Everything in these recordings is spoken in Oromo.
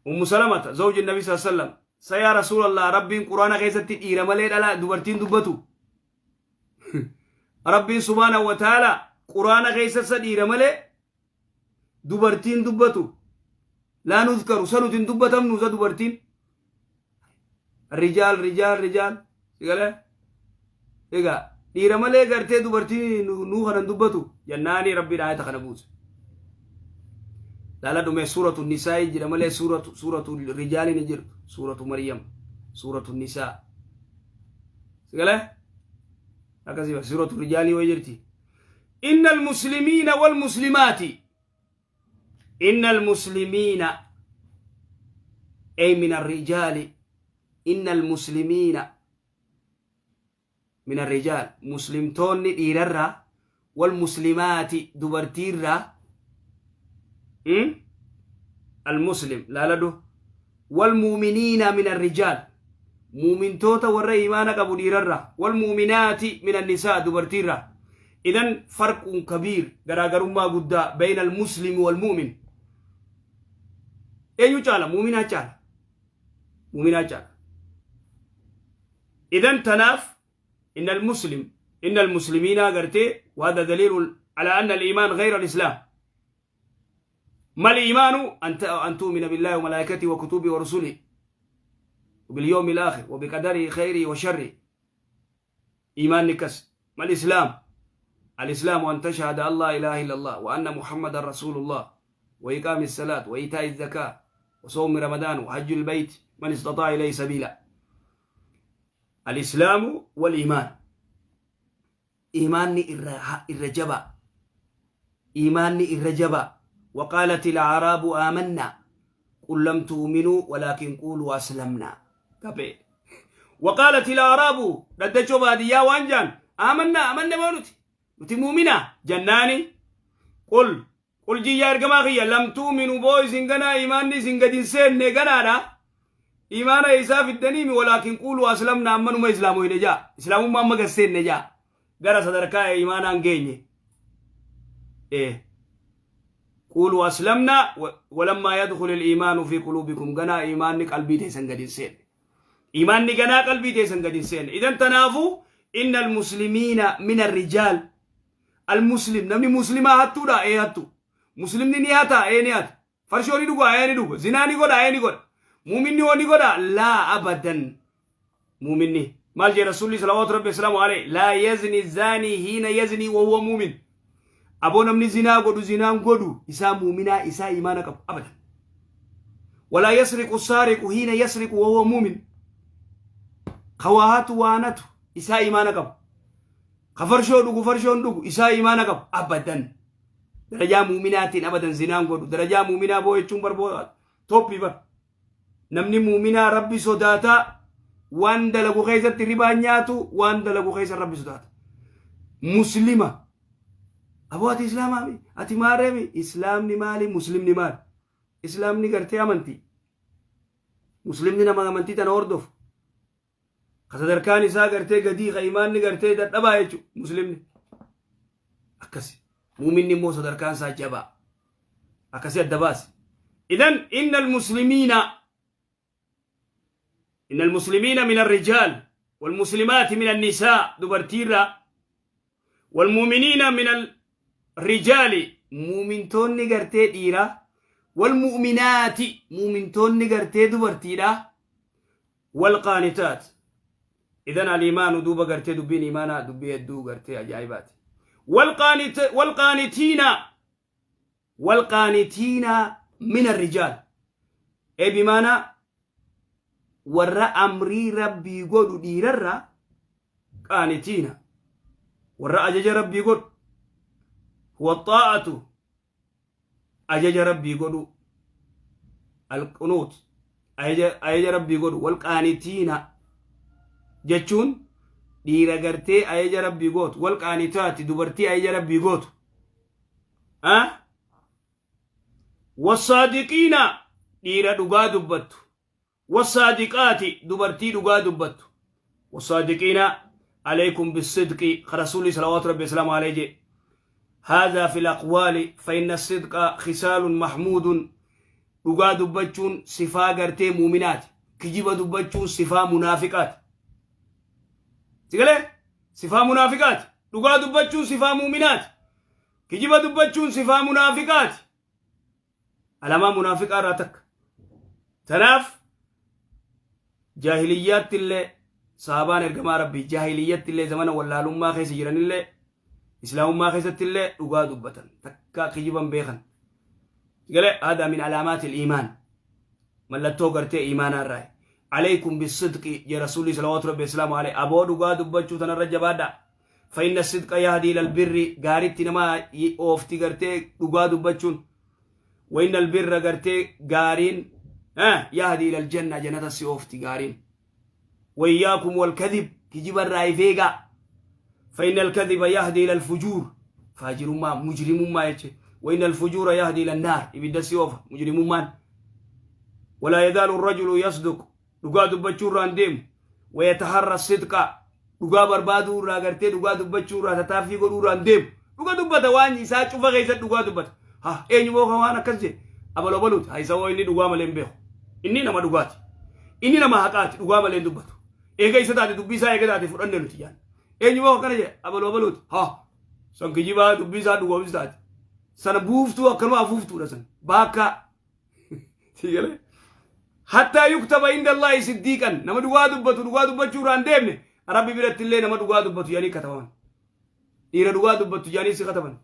Ummu Salamata zawji Nabi sallallahu alaihi wasallam sa yaa Rasuulallah, Rabbiin Quraana keessatti dhiira malee dhala dubartiin dubbatu? Rabbiin subhaanahu wa ta'ala Quraana keessa sa dhiira malee dubartiin dubbatu? Laa nuzkaru, sa nuti hin dubbatamnu, sa dubartiin rijaal rijaal rijaal sigalee egaa dhiira malee gartee dubartiin nuu kanan dubbatu jennaanii Rabbiin aayata kana buuse. Laala dhume, suuratu Nisaa'i jira malee suuratu rijaaliin hin jirtu. Suuratu Maryam, suuratu Nisaa sigalee akkasii suuratu rijaalii way jirti. Inna almuslimiina walmuslimaati, inna almuslimiina ay min arrijaali, inna almuslimiina min arrijaal, muslimtoonni dhiirarraa, walmuslimaati dubartiirraa. Almuslim laaladhu, walmuuminiina min arrijaal, muumintoota warra imaana qabu dhiirarraa, walmuuminaati min annisaa dubartiirraa. Idan farqun kabiir, garaagarummaa guddaa bayna almuslimi walmu'min. Eenyu caala? Muuminaa caala, muuminaa caala. Idan tanaaf inna almuslim, inna almuslimiina gartee, وهذا دليل على أن الإيمان غير الإسلام. ما الإيمان؟ أن تؤمن بالله وملائكته وكتبه ورسله وباليوم الآخر وبقدره خيره وشره. إيمان نكس. ما الإسلام؟ الإسلام أن تشهد أن لا إله إلا الله وأن محمد رسول الله وإقام الصلاة وإيتاء الزكاة وصوم رمضان وحج البيت من استطاع إليه سبيلا. الإسلام والإيمان، إيماني الرجبة، إيماني الرجبة. وقالت الأعراب آمنا قل لم تؤمنوا ولكن قولوا أسلمنا. كبي وقالت الأعراب ددچو baadiyyaa waan jaan: آمنا، آمنا boo, nuti nuti muumina jennaani. قل قل jii yaa ergamaa kiyya, لم تؤمنوا boo, isin ganaa imaanni isin gad hin seenne ganaadha, imaana isaa fiddaniimi. ولكن قولوا أسلمنا, ammanuma islaamoyne jaa, islaamummaa amma gad seenne jaa, gara sadarkaa imaanaan geenye. قولوا أسلمنا ولما يدخل الإيمان في قلوبكم, ganaa imaanni qalbii teessan gad hin seenne, imaanni ganaa qalbii teessan gad hin seenne. Idan tanaafu إن المسلمين من الرجال، المسلم namni muslimaa hattuudha? Ee, hattu. Muslimni ni hata? Ee, ni hata. Farshoo ni dhuga? Ee, ni dhuga. Zinaa ni godha? Ee, ni godha. Muuminni hoo ni godha? لا أبدا. Muuminni maal jee Rasuulli صلوات ربي وسلامه عليه? لا يزني الزاني حين يزني وهو مؤمن. Aboo, namni zinaa godhu zinaan godhu isaa muuminaa, isaa imaana qabu? أبدا. ولا يسرق السارق حين يسرق وهو مؤمن. Kawaahatu waanatu isaa imaana qabu? Ka farshoo dhugu farshoon dhugu isaa imaana qabu? أبدا. Darajaa muuminaatiin أبدا zinaan godhu. Darajaa muuminaa boo jechuun barboo toppii bar. Namni muuminaa Rabbi sodaataa, waan dalagu keessatti ribaa nyaatu, waan dalagu keessa Rabbi sodaata. Muslima aboo, ati islaamaami, ati maareemi? Islaamni maali? Muslimni maali? Islaamni gartee amantii, muslimni nama amantii tana hordofu ka sadarkaan isaa gartee gadii, ka imaanni gartee dadhabaa jechu muslimni akkasi. Muuminni immoo sadarkaan isaa jabaa, akkasi adda baasi. Idan إن المسلمين، إن المسلمين من الرجال والمسلمات من النساء dubartiirra, والمؤمنين من الرجال muumintoonni gartee dhiira, والمؤمنات muumintoonni gartee dubartiidha, والقانتات. إذن الإيمان duuba gartee dubbiin iimaanaa dubbii hedduu gartee ajaa'ibaati. والقانتين، والقانتين من الرجال ee بمعنى warra amrii Rabbii godhu dhiirarra, قانتين warra ajaja Rabbii godhu, هو الطاعة ajaja Rabbii godhu, القنوت ajaja Rabbii godhu. والقانتين jechuun dhiira gartee ajaja Rabbii gootu, والقانتات dubartii ajaja Rabbii gootu, والصادقين dhiira dhugaa dubbattu, والصادقات dubartii dhugaa dubbattu. والصادقين، عليكم بالصدق رسول صلوات ربي وسلامه عليه. هذا في الأقوال، فإن الصدق خصال محمود. Dhugaa dubbachuun sifaa gartee muuminaati. Kijiba dubbachuun sifaa munaafiqaati. Sigalee? Sifaa munaafiqaati. Dhugaa dubbachuun sifaa muuminaati. Kijiba dubbachuun sifaa munaafiqaati. Alamaa munaafiqaa irraa takka. Tanaaf jaahiliyyaatti illee sahabaan ergamaa rabbii jaahiliyyatti illee zamana wallaalummaa keessa jiranillee islaamummaa keessatti illee dhugaa dubbatan takka kijiban beekan. Galee haadaa min alaamaatil iimaan mallattoo gartee iimaanaa irraa. Alaykum bisidqi jee rasuulli salawaatu rabbi islaamu alayhi aboo dhugaa dubbachuu tanarra jabaadhaa. فإن الصدق يهدي إلى البر غاريتي نما أوفتي غرتي dhugaa dubbachuun وإن البر غرتي غارين يهدي إلى الجنة جنة سي أوفتي غارين وإياكم والكذب كجيب الرايفيغا فإن الكذب يهدي إلى الفجور فاجر ما مجرم ما يجي وإن الفجور يهدي إلى النار إبدا سي أوف مجرم ما ولا يزال الرجل يصدق dhugaa dubbachuu irraan deemu ويتحرى الصدق dhugaa barbaaduu irraa gartee dhugaa dubbachuu irraa tataaffii godhuu irraan deemu dhuga dubbata waan isaa cufa keessatti dhugaa dubbata ha eenyu moo waan akkas jee abaloo baluuti haa isa inni dhugaa malee hin beeku inni nama dhugaati inni nama haqaati dhugaa malee hin dubbatu eega isa taate dubbii isaa eega taate fudhanne nuti jaan eenyu moo akkana jee abaloo baluuti ha san kijibaa dubbii isaa dhugoomis taate sana buuftuu akkanuma afuuftuudha san baakkaa si galee hattaa yuktaba inda Allaahi siddiiqan nama dhugaa dubbatu dhugaa dubbachuu irraa hin deemne rabbi biratti illee nama dhugaa dubbatu jedhanii katabaman dhiira dhugaa dubbattu jedhanii si kataban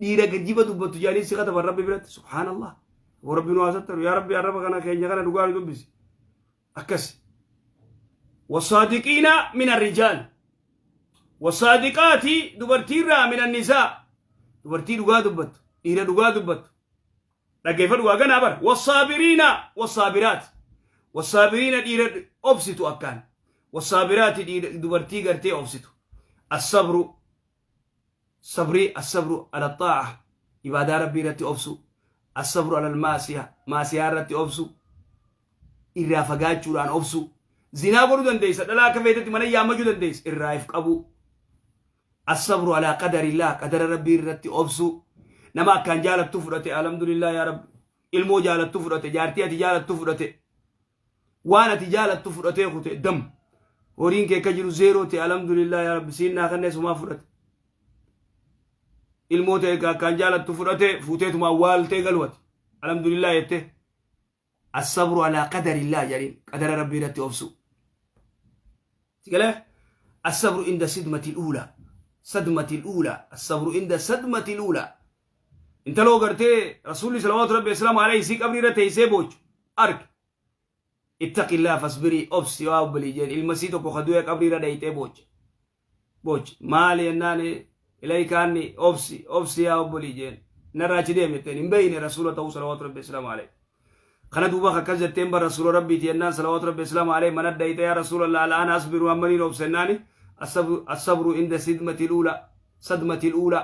dhiira kijiba dubbattu jedhanii si kataban rabbi biratti subhaanallah rabbi nu haa sattaru yaa rabbi arraba kana keenya kana dhugaa nu dubbisi akkas wasaadiqiina min arrijaal wasaadiqaati dubartiirraa min annisaa dubartii dhugaa dubbattu dhiira dhugaa dubbattu dhaggeeffadhu waa ganaa bara wasaabiriina wasaabiraat wasaabiriina dhiira obsitu akkaan wasaabiraati dhiira dubartii gartee obsitu assabru sabrii assabru ala xaa'a ibaadaa rabbii irratti obsu assabru ala maasiya maasiyaa irratti obsu irraa fagaachuudhaan obsu zinaa godhuu dandeessa dhalaa akka feetetti mana yaammachuu dandeessa irraa if qabuu Assabru alaa qadarillah qadara rabbii irratti obsuu nama akkaan jaalattu fudhate alhamdulillah yaa rabbi ilmoo jaalattu fudhate jaartii ati jaalattu fudhate waan ati jaalattu fudhatee kute dam horiin kee akka jiru zeeroo ta'e alhamdulillah yaa rabbi siin naa kannee sumaa fudhate ilmoo ta'e akkaan jaalattu fudhate fuuteetuma awwaaltee galu ati alhamdulillah jettee Assabru alaa qadarillah jedhaniin qadara rabbii irratti obsuu. Sigalee assabru inda sidmati uula sadmati uula assabru inda sadmati uula intaloo gartee rasuulli salawaatu rabbi islaamu alayhi sii qabrii irra teessee boochu arge ittaqillaa fasbirii obsi waa obbolii jeen ilma sii tokko ka du'e qabrii irra dhayxee boocha boochi maali jennaan ilaykaanni obsi obsi yaa obbolii jeen narraa achi deemi jetteen hin beeyne rasuula ta'uu salawaatu rabbi islaamu alayhi kana duuba akkas jetteen bar rasuula rabbiiti jennaan salawaatu rabbi islaamu alayhi mana dayxe yaa rasuulallah al'aana asbiru ammaniin obse jennaani asabru inda sidmati luula sadmati luula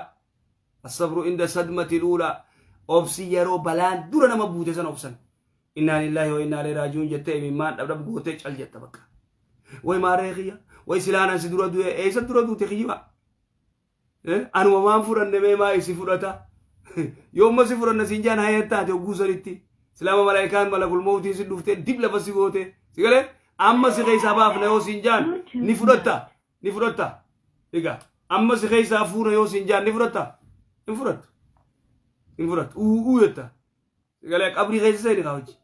asabru inda sadmati luula obsi yeroo balaan dura nama buute san obsan innaa lillaahi wa innaa ilaihi raaji'uun jettee imimmaan dhabdhab gootee cal jetta bakka way maaree kiyya way silaan ansi dura du'e eessa dura duute kiyyiba anuma maan fudhanne mee maa isi fudhata yoomma si fudhanna siin jaan haya taate hogguu sanitti silaama malaayikaan malakul mawtiin si dhuftee dib lafa si goote si galee amma si keessaa baafna yoo siin jaan ni fudhatta ni fudhatta egaa amma si keessaa fuuna yoo siin jaan ni fudhatta hin fudhattu hin fudhattu uu uu jetta si galee qabrii keessa seeni kaa hojii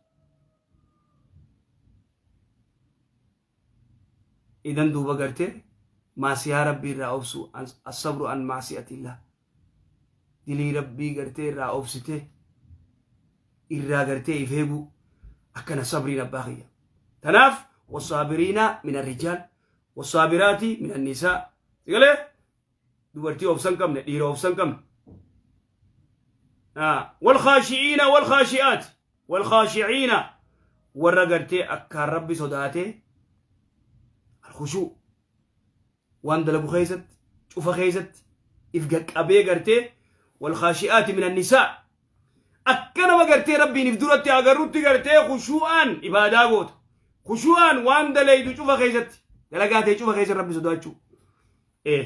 idan duuba gartee maasiyaa rabbii irraa obsu assabru an maasiyatillah dilii rabbii gartee irraa obsitee irraa gartee if eeguu akkana sabriin abbaa kiyya tanaaf wasaabiriina min arrijaal wasaabiraati min annisaa sigalee dubartii obsan qabne dhiira obsan qabne walkhaashi'iina walkhaashi'aat walkhaashi'iina warra gartee akkaan rabbi sodaatee alkhushuu waan dalagu keessatti cufa keessatti if gaqqabee gartee walkhaashi'aati min annisaa akka nama gartee rabbiin if duratti agarrutti gartee khushuu'aan ibaadaa goota khushuu'aan waan dalaydu cufa keessatti dalagaa ta'e cufa keessa rabbi sodaachuu ee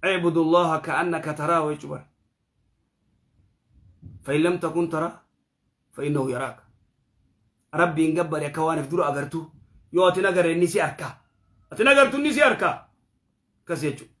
اعبدوا الله كأنك تراه jechuu bara. فإن لم تكن تراه فإنه يراك. Rabbiin gabbari akka waan if dura agartu. Yoo ati agarre, inni si arka. Ati agartu, inni si arka. Akkas jechuudha.